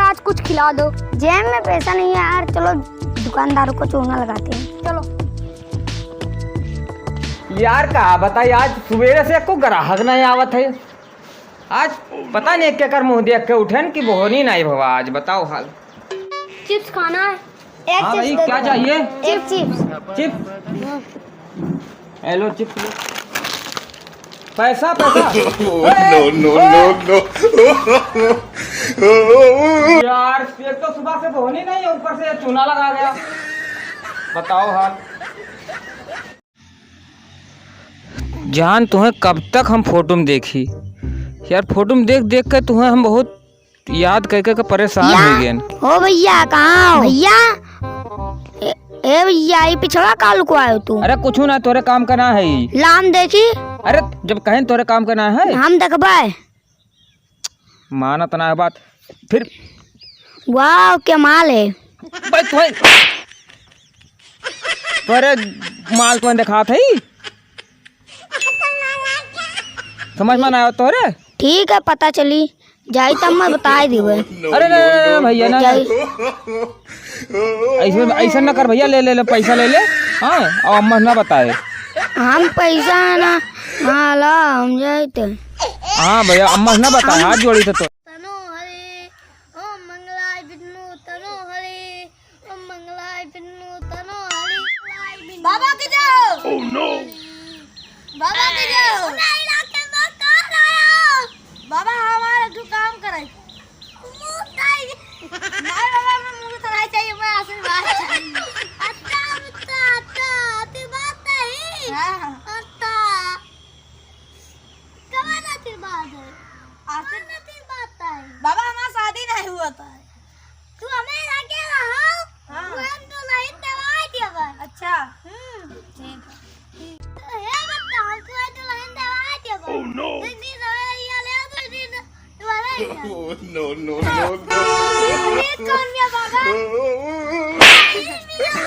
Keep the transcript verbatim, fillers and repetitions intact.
आज कुछ खिला दो। जेब में पैसा नहीं है यार, चलो दुकानदारों को चूना लगाते हैं। चलो। यार, का बताई, आज सुबेरे से एको ग्राहक नहीं आवत है। आज पता नहीं केकर मुँह देख के उठेन कि बोहनी नहीं भवा। आज बताओ हाल। चिप्स खाना है। एक हाँ चिप्स भाई, दे क्या दो। चाहिए? एक चिप्स। चिप्स? हेलो, चिप्स लो। पैसा, पैसा। No, no, no, no। यार, एक तो सुबह से बोहनी नहीं है, ऊपर से ये चूना लगा गया। बताओ हाल। जान, तुम्हें कब तक हम फोटो में देखी यार? फोटो में देख देख के तुम्हें हम बहुत याद कर कर के परेशान या, हो गए। ओ भैया, कहाँ हो? भैया, ए, ए भैया, ये पिछवा का लुकवायो तू? अरे कुछ ना, तोरे काम का ना है ई। लाम देखी। अरे जब कहें तोरे काम का ना है। हम देखबे। मानत ना है बात। फिर वाह, क्या माल है। भाई तोरे, तोरे माल तो दिखात है। समझ में ना आयो तोरे? ठीक है, पता चली। जाई तब मैं बताई देबे। अरे, अरे, अरे, अरे, भैया, ना, ना। जाई। ऐसे, ऐसे ना कर भैया, ले, ले, ले, पैसा ले ले। हाँ, और अम्मा ना बताए। हम पैसा ना, हाँ, ला, हम जाई तो। हाँ भैया, अम्मा ना बताए, हाथ जोड़ी थे तो। तनो हरि, ओम मंगलाय विष्णु तनो हरि, ओम मंगलाय विष्णु तनो हरि। बाबा की जय। Oh no। बाबा की जय। पूरा इलाके में कौन आया? बाबा हमारे दो काम करे। मुंह नहीं। नहीं बाबा, मैं मुंह तो नहीं चाहिए, मैं आशीर्वाद चाहिए। अच्छा, अच्छा, अच्छा, आशीर्वाद नहीं। हाँ। अच्छा। कवन आशीर्वाद है? आशीर्वाद। कवन आशीर्वाद है? बाबा, हमारा शादी नहीं हुआ था। तू हमें लगे रहो, हाँ। तू हम दुल्हन देवाई देबे। अच्छा। हम्म। ठीक है। हे बच्चा, हम तू दुल्हन देवाई देबे। Oh no। दो दिन रहे, ये ले, दो दिन वाला ही था। Oh, no, no, no, no। ये कौन है बाबा? ये भी है।